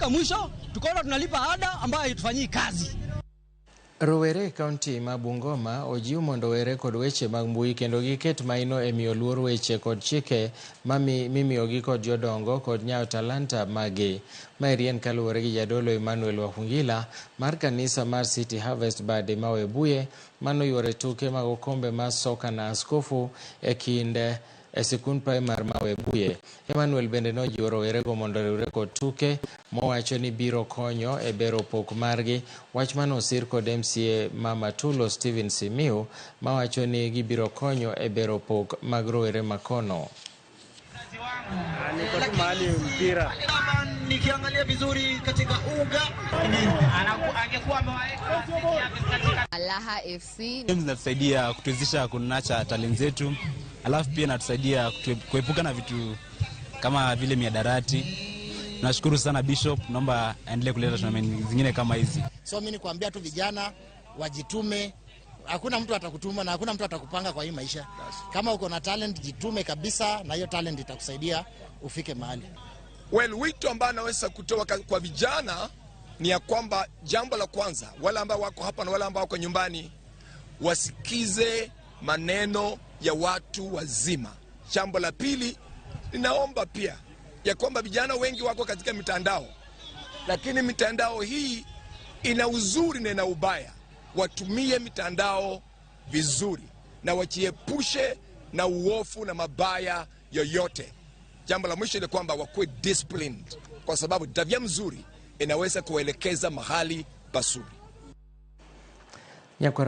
Tukafika mwisho tukaona tunalipa ada ambayo haitufanyii kazi. Rowere e kaunti ma Bungoma ojiw mondo owere kod weche mag mbui kendo giket maino e miyo luor weche kod chike mimiyogi kod jodongo kod nyawo talanta maggi. Maeri en kaluwore gi jadolo Emmanuel Wafungila mar kanisa mar City Harvest bade ma Webuye manoyuoro e tuke mag okombe mar soka na askofu e kind e sikund primar ma Webuye. Emmanuel bende nojiwo rowerego mondo oriwre kod tuke mowacho ni biro konyo e bero pok margi. Wach mano osir kod MCA ma Matulo Stephen Simiu mawacho ni gibiro konyo e bero pok mag rowere makono. Niko tu mahali mpira. Nikiangalia vizuri katika uga angekuwa amewaweka Alaha FC. Games zinatusaidia kutuwezesha kunurture talent zetu, alafu pia inatusaidia kuepuka na vitu kama vile mihadarati. Nashukuru sana Bishop, naomba aendelee kuleta tournament zingine kama hizi. So mimi nikwambia tu vijana wajitume, hakuna mtu atakutuma na hakuna mtu atakupanga kwa hii maisha. Kama uko na talent, jitume kabisa, na hiyo talent itakusaidia ufike mahali. Well, wito ambao naweza kutoa kwa vijana ni ya kwamba jambo la kwanza, wale ambao wako hapa na wale ambao wako nyumbani wasikize maneno ya watu wazima. Jambo la pili, ninaomba pia ya kwamba vijana wengi wako katika mitandao, lakini mitandao hii ina uzuri na ina ubaya. Watumie mitandao vizuri na wajiepushe na uofu na mabaya yoyote. Jambo la mwisho ni kwamba wakuwe disciplined, kwa sababu tabia mzuri inaweza kuelekeza mahali pazuri. Nyakwara.